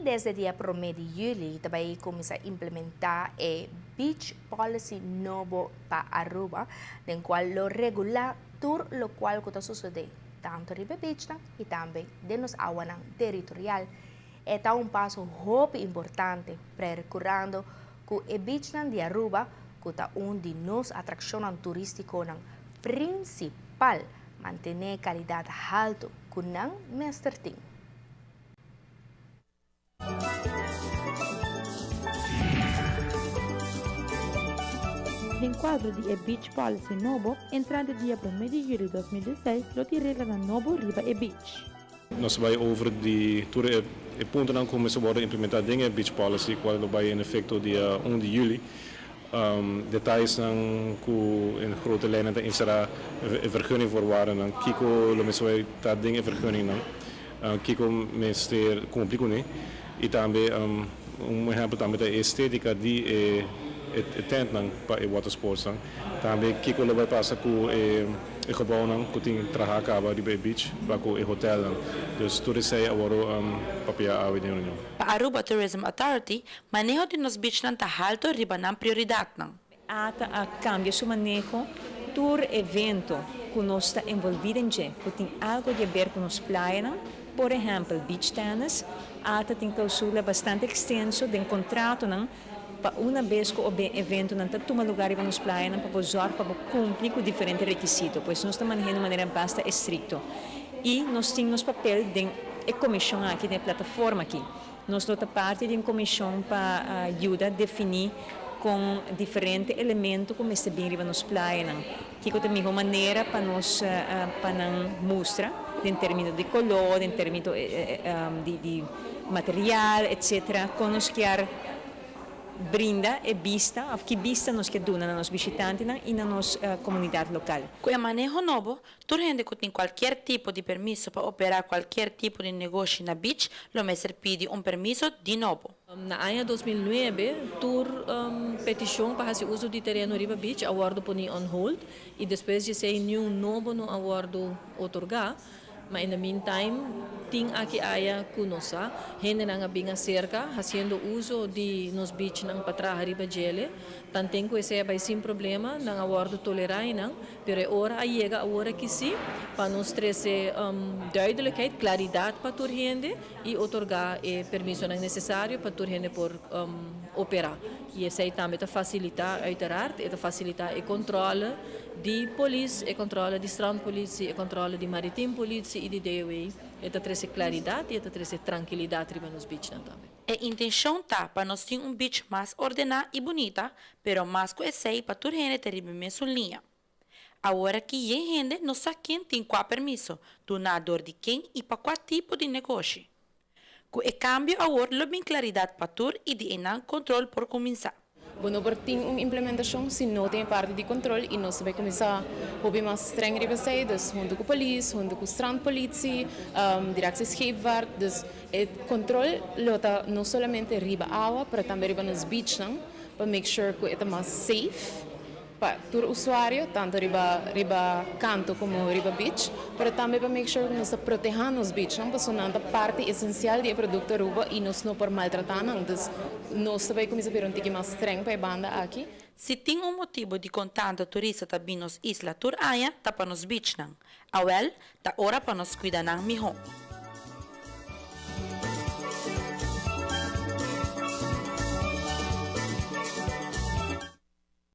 Desde dia prome di juli ta bay cuminsa implementa e Beach Policy nobo pa Aruba, den cual lo regula tur locual cu ta sucede tanto riba e beachnan y tambe den nos awanan territorial. E ta un paso hopi importante percurando cu e beachnan di Aruba, cu ta un di nos atraccionnan turisticonan principal, mantene e calidad halto cu nan mester tin. Den kuadro di e Beach Policy nobo, entrante dia promé di juli 2016 lo tin reglanan nobo riba e beach. Nos bai over di tur e puntonan ku mester wòrdu implementá den e Beach Policy, kual lo bai en efekto dia 1 di juli. Detayesnan ku en grote lijnen ta enserá e vergunningvoorwaardennan, kiko lo mester bai ta den e vergunningnan, kiko mester kumpli kuné i tambe un ehèmpel tambe ta e estetika di e tentnan pa e watersportsnan. Tambe kiko lo bai pasa ku e gebouwnan ku tin traha kaba riba e beach pa ku e hotelnan. Dus tur esei a wòrdu papia awe den reunion. Pa Aruba Tourism Authority, maneho di nos beachnan ta halto riba nan prioridatnan. ATA a kambia su maneho. Tur evento ku nos ta envolví den dje ku tin algu di aber ku nos playanan, por ehèmpel beach tennis, ATA tin klausula bastante ekstenso den kontratonan pa una bes ku obe eventonan ta tuma lugá riba nos playanan pa bo zòrg pa bo kumpli ku diferente rekisito. Pues nos ta maneh'é na un manera basta estrikto i nos tin nos papel den e komishon aki, den e plataforma aki. Nos lo ta parti di un komishon pa yuda definí kon diferente elemento ku mester bin riba nos playanan. Kiko ta mihó manera pa nos pa nan mustra den término di koló, den término di material, etcetera. Kon nos kier brinda e bista òf ki bista nos kier duna na nos bishitantenan i na nos komunidat lokal. Ku e maneho nobo, Tur hende ku tin kualkier tipo di permiso pa operá kualkier tipo di negoshi na beach lo mester pidi un permiso di nobo. Na aña 2009 tur petishon pa hasi uso di tereno riba beach a wòrdu poni on hold i despues di esei niun nobo no a wòrdu otorgá. Ma in the meantime tin aki aya ku nos sa hendenan a bin aserka hasiendo uso di nos beachnan pa traha riba djele. Tanten ku esei a bai sin problema nan a wòrdu tolerá einan. Pero e ora a yega awor aki sí pa nos trece duidelijkheid, claridad pa tur hende y otorga e permisonan necesario pa tur hende por opera. Y esey tambe ta facilita, uiteraard, e ta facilita e controle di polis, e controle di strandpolitie, e controle di maritiem politie y di DOW. E ta trece claridad y e ta trece trankilidad riba nos beachnan tambe. E intencion ta pa nos tin un beach mas ordena y bunita, pero mas cu esey pa tur hende ta riba e mesun liña. Awor aki yen hende no sa ken tin kua permiso, duná dor di ken i pa kua tipo di negoshi. Ku e kambio awor lo bin klaridat pa tur i di einan kontrol por kuminsá. Bo no por tin un implementashon si no tin e parti di kontrol i nos ta bai kuminsá hopi mas streng riba esei, dus huntu ku polis, huntu ku strandpolitie, Directie Scheepvaart, dus e kontrol lo ta no solamente riba awa pero tambe riba nos beachnan pa make sure ku e ta mas safe. Pa tur usuario, tanto riba riba kanto komo riba beach, pero tambe pa make sure ku nos ta protehá nos beachnan pasobra nan ta parti esensial di e produkto Aruba i nos no por maltratá nan. Dus nos ta bai kuminsá bira un tiki mas streng pa e banda aki. Si tin un motibu dikon tantu turista ta bin nos isla tur aña ta pa nos beachnan. Awèl, ta ora pa nos kuida nan mihó.